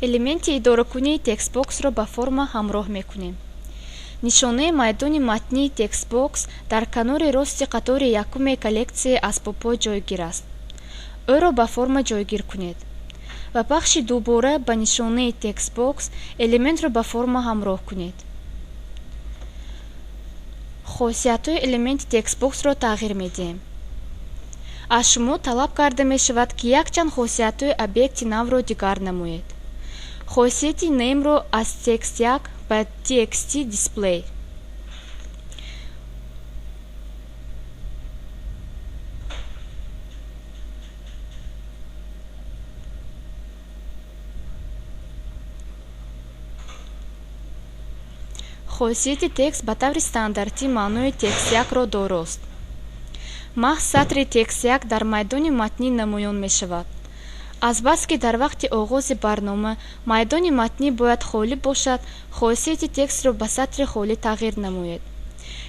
Элементи идоракунии TextBox-ро ба форма ҳамроҳ мекунем. Нишонаи майдони матнии TextBox дар канори рости қатори якуми коллексияи асбобҳо ҷойгир аст. Ӯро ба форма ҷойгир кунед. Ба пахши дубора ба нишонаи TextBox элементро ба форма ҳамроҳ кунед. Хосиятҳои элементи TextBox-ро тағйир медиҳем. Аз шумо талаб карда мешавад, ки якчанд хосиятҳои объекти навро дигар намоед. Хосияти Name-ро аз Text1 ба TXT Display. Хосияти Text ба таври стандартӣ маънои Text1-ро дорост. Маҳз сатри Text1 дар майдони матнӣ намоён мешавад. Азбаски дар вақти оғози барнома майдони матнӣ бояд холӣ бошад, хосияти Text-ро ба сатри холӣ тағйир намоед.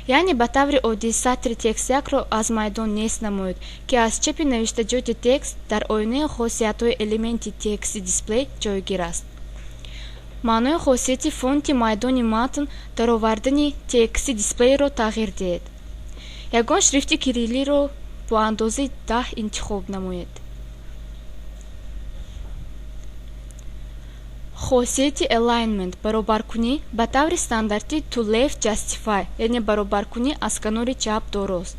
Яъне ба таври оддӣ сатри Text1-ро аз майдон нест намоед, ки аз чапи навиштаҷоти Text дар оинаи хосиятҳои элементи TXT Display ҷойгир аст. Маънои хосияти Font-и майдони матн даровардани TXT Display-ро тағйир диҳед. Ягон шрифти кириллиро бо андозаи 10 интихоб намоед. Хосияти Alignment баробаркунӣ ба таври стандартӣ To Left Justify, яъне баробаркунӣ аз канори чап дорост.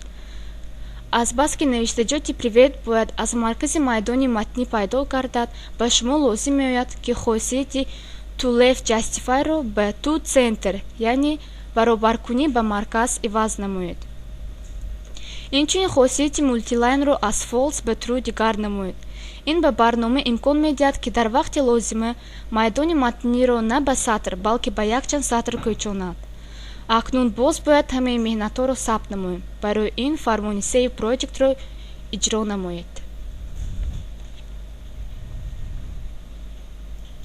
Азбаски навиштаҷоти «Привет» бояд аз маркази майдони матнӣ пайдо гардад, ба шумо лозим меояд, ки хосияти To Left Justify-ро ба To Center, яъне баробаркунӣ ба марказ иваз намоед. Инчунин хосияти Multiline-ро аз False ба True дигар намоед. Ин ба барнома имкон медиҳад, ки дар вақти лозима майдони матниро на ба сатр, балки ба якчанд сатр кӯчонад. Акнун боз бояд ҳамаи меҳнатҳоро сабт намоем. Барои ин фармони Save Project-ро иҷро намоед.